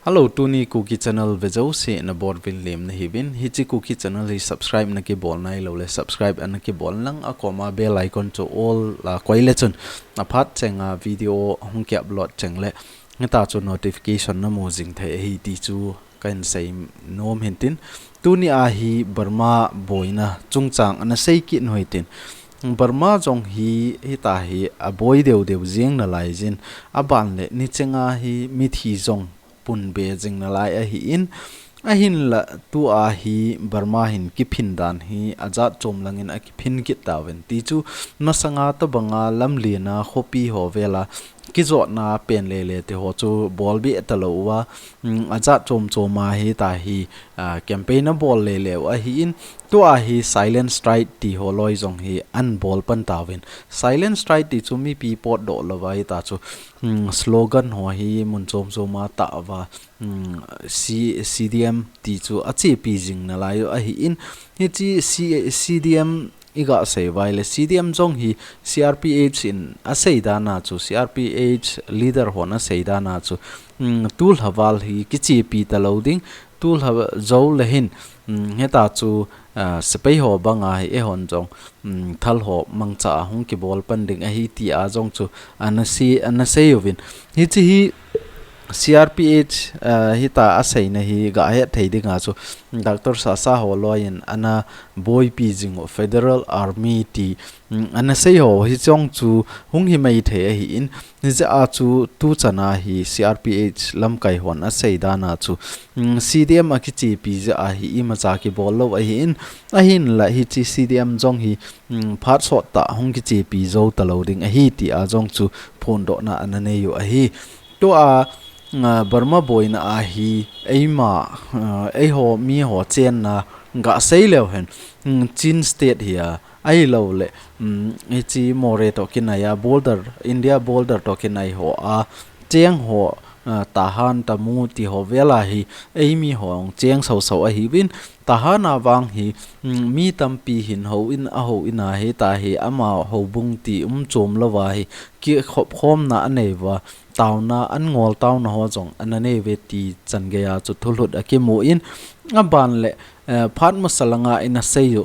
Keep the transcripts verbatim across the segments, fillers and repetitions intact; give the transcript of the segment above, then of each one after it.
Hello, tuni Kuki Channel vejouse nabonuvin lemna hiuvin. Hiche Kuki Channel hi subscribe nakibol nailou le subscribe ana kibol lang, akoma bell icon chu all a koi le chun aphat chenga video hung ki upload cheng le hita chu notification namu jing thei ahi ti chu kahin seinom hintin. Tuni a hi Burma boina chungchang ana sei kit u hitin. Burma jong hi hita hi aboi deu deu jeng nalai jin, aban le nichenga hi mithi jong pun be jing nalai ahin, ahinla tua hi Burma hin kiphin dan hi ajat chom langin akiphin kit tauvin ti chu masanga tobanga lamlen a khopi ho vela kijotna pen lele te ho chu bol be talou uva, um, ajat chom chom a hita hi, ah, campaign abol lele u ahin, tua hi silent strike ti ho loi jong hi ana bol pan tauvin. Silent strike ti chu mipi potdoh louva hita chu, um, slogan ho hi mun chom chom a tah uva, um, C-, C D M ti chu achepi jing nalai u ahin, hiche C-, C D M iga sei uva le C D M jong hi C R P H in asei dan a chu, C R P H leader hon asei dan a chu, um, tulha val hi kichepi talou ding, tulha jou le hin, um, hita chu, ah, sepai ho banga hi eihon jong, um, thal ho mangcha a hung kibol pan ding ahi ti a jong chu ana sei, ana sei uvin. Hiche hi C R P H, ah, hita aseina hi gahet thei dinga chu Doctor Sasa ho loiyin ana boipi jing u Federal Army ti, um, ana sei ho hi jong chu hung hi mai thei ahin, hijeh a chu tuchan a hi C R P H lamkai hon asei dan a chu, um, C D M akichepi jeh a hi imacha kibol lou ahin, ahinla hiche C D M jong hi, um, phat sot tah hung kichepi jou talou ding ahi ti a jong chu phondohna ana nei u ahi. Tua, ah, Burma boina a hi eima, ah, eiho miho chenna gasei leu hen, um, Chin State hi a, ahilou le, um, hiche Moreh toh kinai a border, India border toh kinai ho a cheng ho, ah, Tahan, Tamu ti ho vela hi eimi ho cheng soso ahiuvin, Tahan a vang hi, um, mi tampi hin houin, ahouin a hita hi ama houbung ti um chom louva hi kikhop khomna anei uva, taona, an ngol taona ho jong ana nei uve ti chan geiya chu thulhut akimun, aban le, eh, phat masa langa ina sei u,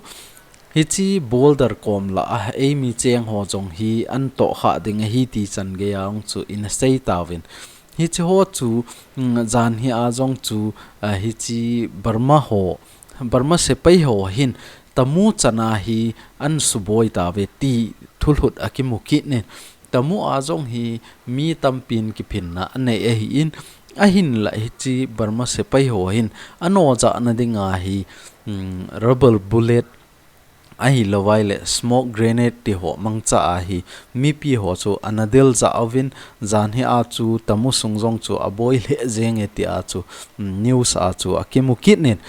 hiche border kom lah a eimi cheng ho jong hi ana tohkhah ding ahi ti chan geiya jong chu ina sei tauvin. Hiche ho chu, mm, jan hi a jong chu, ah, hiche Burma ho, Burma sepai ho hin Tamu chan a hi ana suboi tauve ti thulhut akimu kit in. Tamu a jong hi mi tampin kiphinna anei ahin, ahinla hiche Burma sepai ho hin anojahna dinga hi, mm, rubber bullet ahilou vai le smoke grenade ti ho mangcha a hi mipi ho chu ana del jah uvin, jan hi a chu Tamu sung jong chu aboi lheh jenge ti a chu, mm, news a chu akimu kit in.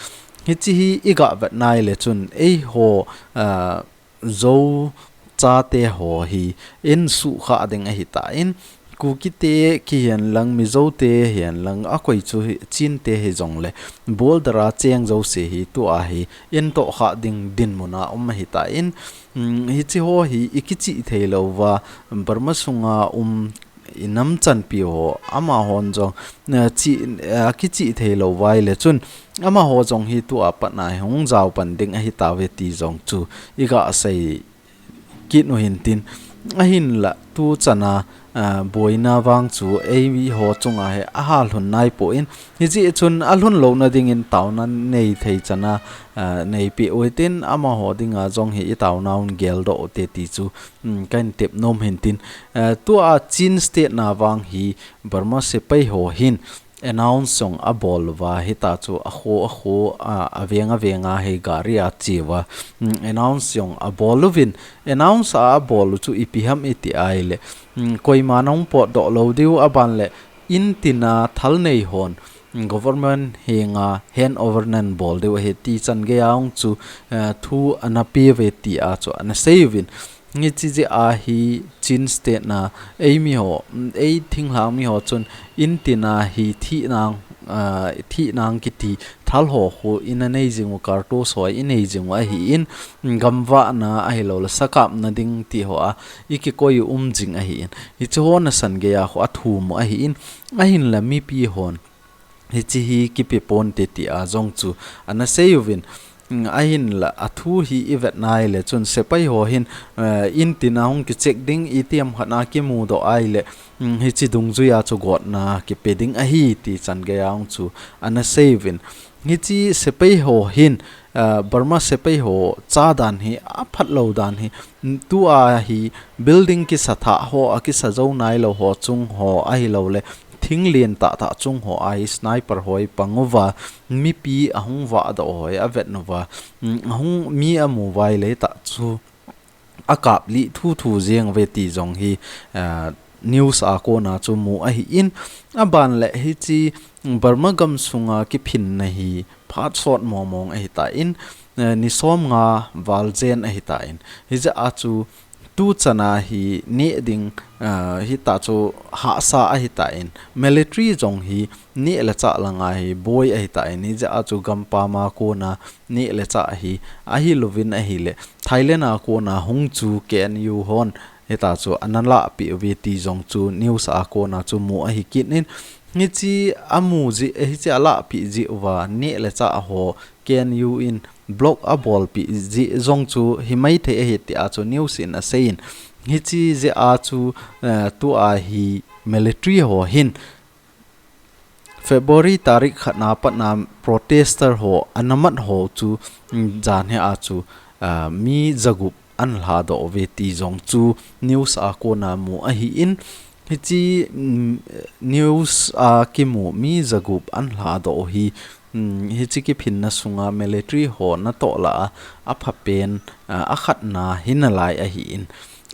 Hiche hi iga vet nai le chun eiho, ah, Zo chate ho hi in suhkhah ding ahitan, Kuki te kihen lang, Mizo te hen lang, akoi chu hi, Chin te hijongle, border a cheng jouse hi tua hi in tohkhah ding dinmun a um ahitan, mm, hiche ho hi ikichih thei louva, Burma sunga um inam chanpi ho, amahon jong, eh, chi, eh, kichih thei lou vai le chun, amaho jong hi tua pat a hi hung jao pan ding ahi tauve ti jong chu iga sei kit u hintin. Ahinla tu chan a, eh, boina vang chu eiho chunga hi ahal lhun nai poi, hijeh chun alhun louna dingin taona nei thei chan a, eh, nei peh u hitin, amaho dinga jong hi itaona un geldoh u hite ti chu, um, kahin tep nom hintin. Eh, tua Chin State na vang hi Burma sepai ho hin announce jong abol uva, hita chu akho, akho, a, aveng, aveng a hi gari a che uva, um, announce jong abol uvin, announce a abol u chu ipi ham iti ai le, um, koima nahung potdoh lou diu, aban le in tin a thal nei hon, um, government henga hand over nan bol diu ahi ti chan gei a ong chu, eh, thu ana pe uve ti a chu ana sei uvin. Hiche jeh a hi Chin State na eimi ho, ei thinglhang mi ho chun in tin a hi thih nang, ah, thih nang kiti thal ho khu ina nei jing u, cartridge ho inei jing u ahin, gamvahna ahilou le sakapna ding ti ho a ikikoi u um jing ahin. Hiche ho nasan gei a khu athum u ahin, ahinla mipi hon hichi hi kipe ponte tia jong chu ana sei uvin. Mm, ahinla, athu hi i vet nai le chun sepai ho hin, eh, in tin a hung kichek ding, itiham khat a kimu doh ai le, mm, hichi dungjuia chu gotna kipe ding ahi ti chan gei a hung chu ana sei uvin. Hichi sepai ho hin, eh, Burma sepai ho cha dan hi, a phat lo dan hi, mm, tua hi building kisa thah ho, a kisa jou nai lo ho chung ho ahi lo le, thing lien tah tah chung ho a hi sniper ho hi pang uva, mipi a hung vah doh ho hi a vet uva, mm, a hung mi a mu uva le tah chu a kap lih thu thu jeng uve ti jong hi, ah, news a kona chu mu ahi in, a ban le hichi Burma gam sunga kiphinna hi phat sot mong mong ahi ta in, eh, ni som nga val jen ahi ta in, hijeh a chu tu chana hi neh ding, ah, hita chu hahsa ahi ta in, military jong hi neh le chah langa hi boi ahi ta in, hijeh a chu gampam a kona neh le chah hi ahi louvin ahi le, Thailand a kona hung chu K N U hon hita chu ana lahpeh uve ti jong chu news a kona chu mu ahi kit in, hichi a mu jeh, hichi a lahpeh jeh uva neh le chah ho K N U in block a bolpeh jeh jong chu hi maithei ahi tia chu news in a sei in, hichi jeh a chu, eh, tua hi military ho hin February tarik khat na pat na protester ho ana mat ho chu, mm, jan hi a chu, ah, mi jagup an lha doh uve ti jong chu news a kona mu ahi in, hichi, mm, news a kimu mi jagup an lha doh hi, mm, hichi kiphinna sunga military ho natoh lah a, a phapen, ah, a khatna hi nalai ahi in.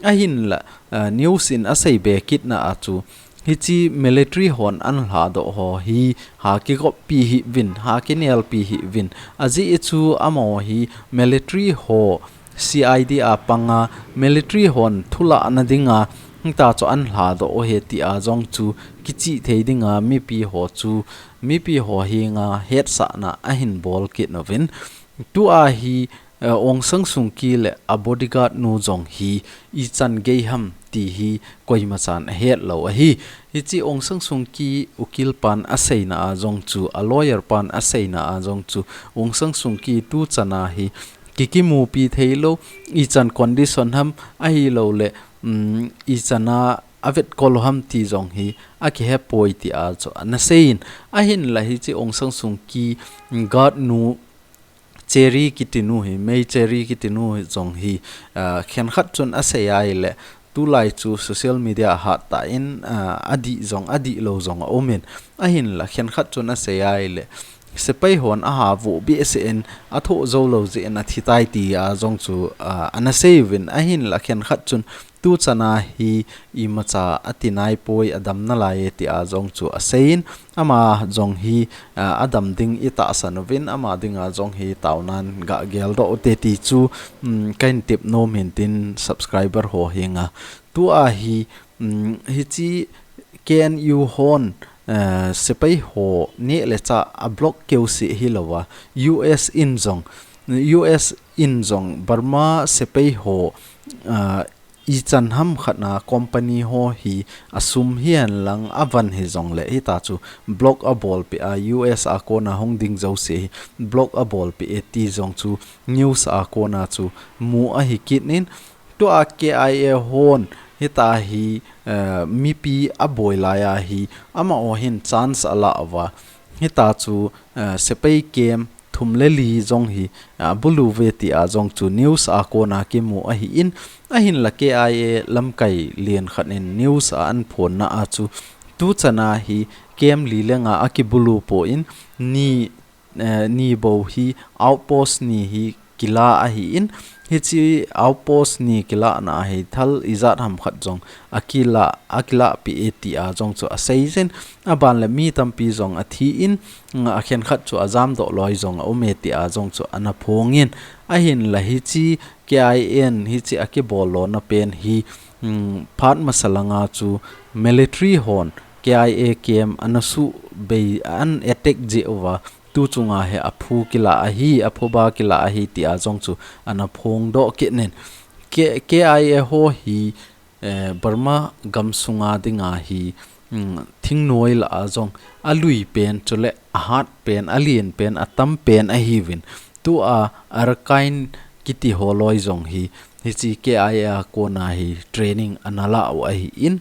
Ahinla, ah, news in a sei be kitna a chu, hichi military hon an lha doh ho hi ha kigoppi hih uvin, ha kinelpi hih uvin. Ajeh chu amaho hi military ho C I D a panga military hon thulahna dinga hita chu an lha doh u ahi tia jong chu kichih thei dinga mipi ho chu, mipi ho henga hetsahna ahin bol kit uvin. Tua hi, eh, Aung San Suu Kyi le a bodyguard nu jong hi ichan gei ham ti hi koima chan a het lou ahi. Hichi Aung San Suu Kyi ukil pan a seina a jong chu, a lawyer pan a seina a jong chu, Aung San Suu Kyi tu chana hi kikimupi thei lou, ichan condition ham ahi lou le, um, ichana a vetkol u ham ti jong hi a kihe poi tia chu ana sei in. Ahinla hichi Aung San Suu Kyi guard nu Cherry kiti nu hi, Mei Cherry kiti nu hi jong hi, ah, khenkhat chun a sei ai le, tulai chu social media a hat ta in, ah, a dih jong, a dih lou jong a um in. Ahinla khenkhat chun a sei ai le, sepai hon a ha vuh behseh in, a thoh jou lou jeh in a thi tai tia jong chu, ah, ana sei uvin. Ahinla khenkhat chun tu chana hi imacha a ti nai poi, a dam nalai e tia jong chu a sei in, ama jong hi, ah, a dam ding i tahsan uvin, ama dinga jong hi taonan gah geldoh ute ti chu, um, ka hin tep nom in tin subscriber ho henga. Tua hi, um, hichi K N U hon, eh, sepai ho neh le chah a block keu seh hi lou a, U S in jong, U S in jong Burma sepai ho, ah, ichan ham khat na company ho hi a sum hihen lang a van hi jong le hita chu block a bolpeh a, U S a kona hung ding jouse hi block a bolpeh e ti jong chu news a kona chu mu ahi kit in. Tua K I A hon hita hi, eh, mipi a boi lai a hi amaho hin chance a la uva, hita chu, eh, sepai camp thum le li jong hi, ah, bulu ve tia jong chu news a kona kimu ahi in, ahinla K I A lamkai lien khat in news a an phonna a chu tu chana hi camp li le nga a kibulu poi in ni, eh, ni bou hi outpost ni hi kila ahi in, hichi outpost ni kilahna a hi thal ijat ham khat jong a kila, a kilahpeh e tia jong chu a sei jin, a ban le mi tampi jong a thi in, a khenkhat chu a jamdoh loi jong a um e tia jong chu ana phong in, ahinla hichi K I A in hichi a kibol lona pen hi, um, phat masa langa chu military hon K I A camp ana subei, an attack jeh uva, tu chunga hi a phu kila ahi, a phuba kila ahi tia jong chu ana phongdoh kit in. K-, K I A ho hi, eh, Burma gam sunga dinga hi, um, thingnoi lah a jong alui pen, chule ahat pen, alen pen, atam pen ahiuvin. Tua Arakan kiti holoi jong hi, hiche K I A a kona hi training ana la u ahin.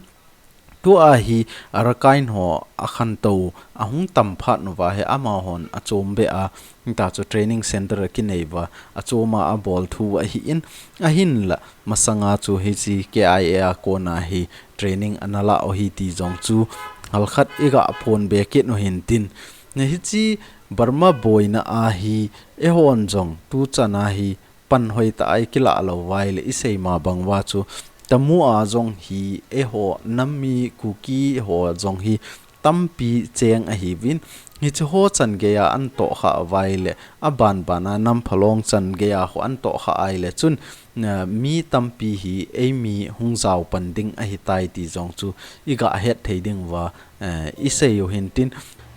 Tua hi Arakan ho akhantou ahung tam phat uva hi amahon achom be a, hita chu training center akinei uva, achom a abol thu ahin, ahinla masanga chu hiche K I A a kona hi training ana la u ahi ti jong chu halkhat iga phon be kit u hintin. Hiche Burma boina a hi eihon jong tuchan a hi pan hoitah a ikila lou uva ile isei ma bang uva chu, Tamu a jong hi eiho nam mi Kuki ho jong hi tampi cheng ahiuvin. Hiche ho chan gei a ana tohkha uva ile, aban ban a nam phalong chan gei a ho ana tohkha a ile chun, eh, mi tampi hi eimi hung jao pan ding ahitai ti jong chu iga het thei ding uva, eh, isei u hintin.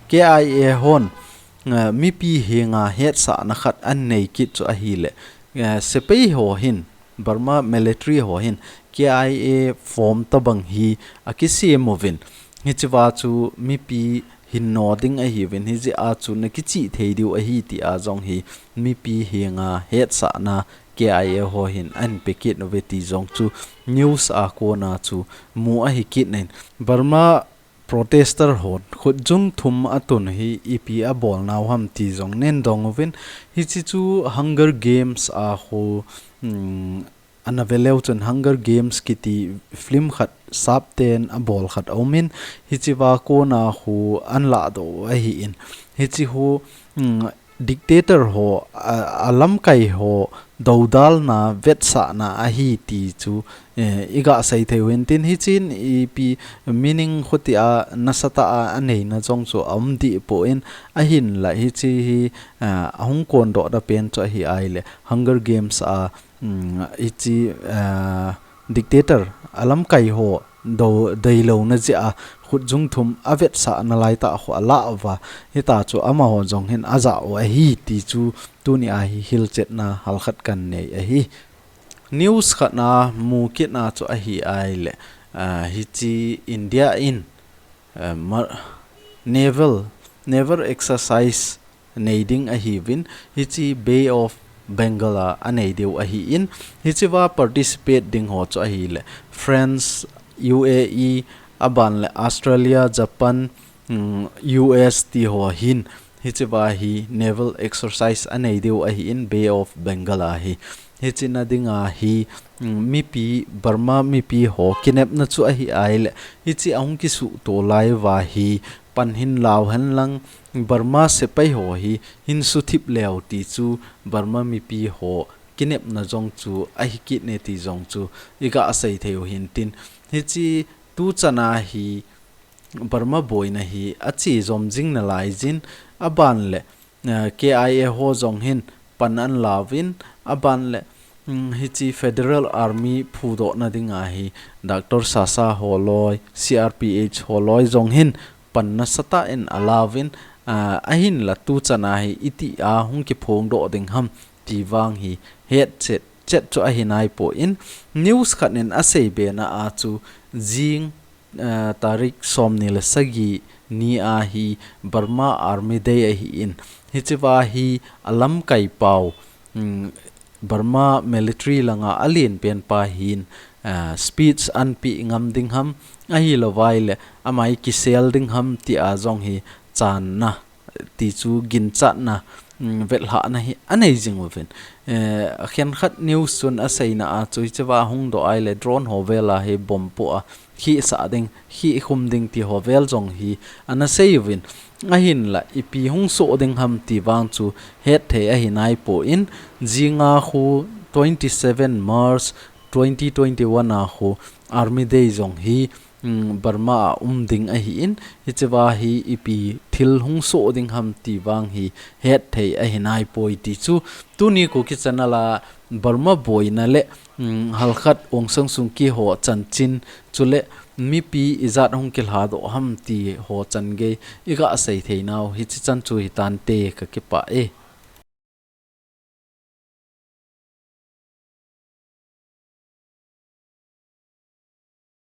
K I A hon, eh, mipi henga hetsahna khat anei kit chu ahile, eh, sepai ho hin, Burma military ho hin K I A form tobang hi akisem uvin. Hichea chu mipi hin no ding ahiuvin, hijeh a chu nakichih thei diu ahi tia jong hi mipi henga hetsahna K I A ho hin ana pe kit uve ti jong chu news a kona chu mu ahi kit in. Burma protester hon khutjung thum atun hi ipi abol nau ham ti jong nei dong uvin, hiche chu Hunger Games a khu, um, ana ve leu chun Hunger Games kiti film khat sapten abol khat aumin, hichea kona khu ana ladoh u ahin, hiche khu, um, dictator ho, a, alamkai ho dodalna vetsahna ahi ti chu, eh, iga sei thei u hintin, hichen ipi meaning khutia nasatah a aneina jong chu aum deh poi, ahinla hiche hi, ah, ahung kondoh da pen chu ahi a ile Hunger Games a, um, hiche, ah, dictator alamkai ho do, deilouna jeh a khutjung thum avetsahna laitah khu ala uva, hita chu amaho jong hin aja u ahi ti chu tuni a hi hilchetna halkhat kanei ahi. News khat na mu kit na chu ahi a ile, ah, hiche India in, ah, mar-, naval, naval exercise nei ding ahiuvin, hiche Bay of Bengal a anei diu ahin, hichea participate ding ho chu ahile France, U A E, aban le Australia, Japan, um, U S ti ho hin, hichea hi naval exercise anei diu ahin Bay of Bengal a hi. Hiche na dinga hi, um, mipi, Burma mipi ho kinepna chu ahi a ile, hiche ahung kisuhto lai uva hi pan hin lau hen lang, Burma sepai ho hi hin suthip leu ti chu Burma mipi ho kinepna jong chu ahi kit e ti jong chu iga sei thei u hintin. Hiche tuchan a hi Burma boina hi ache jom jing nalai jin, aban le, eh, K I A ho jong hin pan ana lauvin, aban le, mm, hiche Federal Army phudohna dinga hi Doctor Sasa holoi, C R P H holoi jong hin pan nasatah in alauvin, ah, ahinla tuchan a hi itia hung kiphongdoh ding ham ti vang hi hetchet chet chu ahi naipoi. News khat in asei bena a chu jing, eh, tarik somni le sagi ni a hi Burma Army Day ahin, hichea hi alamkai pau, mm, Burma military langa alen pen pa hin, eh, speech ana pe ngam ding ham, ahilou vai le ama hi kisel ding ham tia jong hi channa ti chu ginchatna, mm, vetlhahna hi anei jing uvin. Eh, akhenkhat news chun aseina a chu hichea hung doh a ile drone ho vel a hi bomb poh a, khehsah ding, khehkhum ding ti ho vel jong hi ana sei uvin. Ahinla, ipi hung soh ding ham ti vang chu hetthei ahi naipoi, jinga khu twenty seven March twenty twenty-one a khu Army Day jong hi, mm, Burma a um ding ahin, hichea hi ipi thil hung soh ding ham ti vang hi hetthei ahi naipoi ti chu tuni Kuki channel a Burma boina le, mm, halkhat Aung San Suu Kyi ho chanchin chule mipi ijat hung kilhadoh ham ti ho changei iga sei thei nau hichi chan chu hitante, kakipah e.